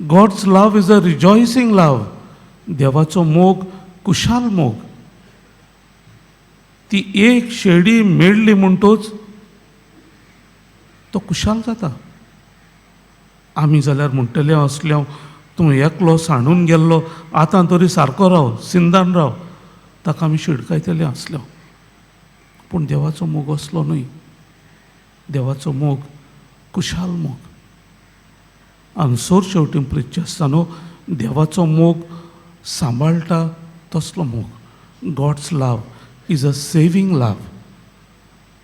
God's love is a rejoicing love. देवाचो मोग कुशाल मोग. ती एक शेडी मेळ्ळी म्हणटूच तो खुशाल जाता. आमी जाल्यार म्हणटले असले, तूं एकलो सांडून गेल्लो, आतां तरी सारको राव, सिंदान राव. ताका आमी शिडकायतले आसले. पूण देवाचो मोग असलो न्हय. देवाचो मोग कुशाल मोग. आनी सोर शेवटी प्रिच्चे आसतना देवाचो मोग सांबाळटा तसलो मोग. God's love is a saving love.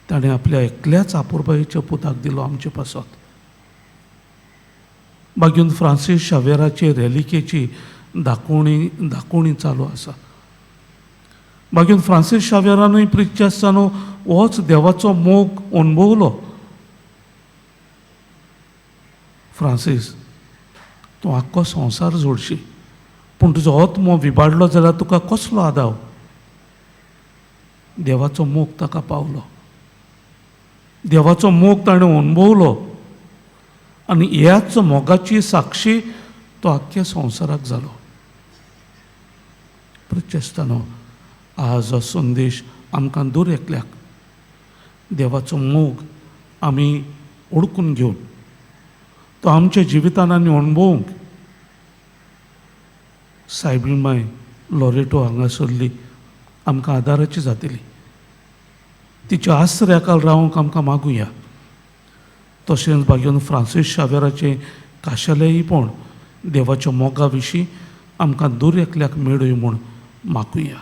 ताणें आपल्या एकल्याच आपुरबायेच्या पुताक दिलो आमचे पासत. मागीर फ्रांसीस शावेराचे रेलिकेची दाखोवणी दाखोवणी चालू आसा. मागीर फ्रांसीस शावेरानूय प्रिच्चे आसतना होच देवाचो मोग अणभवलो. फ्रांसीस, तूं आख्खो संवसार जोडशी, पूण तुजो आत्मो विबाडलो जाल्यार तुका कसलो आदाव? देवाचो मोग ताका पावलो. देवाचो मोग ताणें अणभवलो आनी ह्याच मोगाची साक्षी तो आख्ख्या संवसाराक जालो. प्रिच्चेस्तानो, आज हो संदेश आमकां दर एकल्याक, देवाचो मोग आमी ओडकून घेवन तो आमच्या जिवितान आनी अणभवूंक सायबीण माय लॉरेटो हांगासरली आमकां आदाराची जातली. तिच्या आसऱ्याकाल रावंक आमकां मागुया. तशेंच बागेवन फ्रांसीस शावेराचें खाशेलेंयपण देवाच्या मोगा विशीं आमकां दर एकल्याक मेळूय म्हूण मागुया.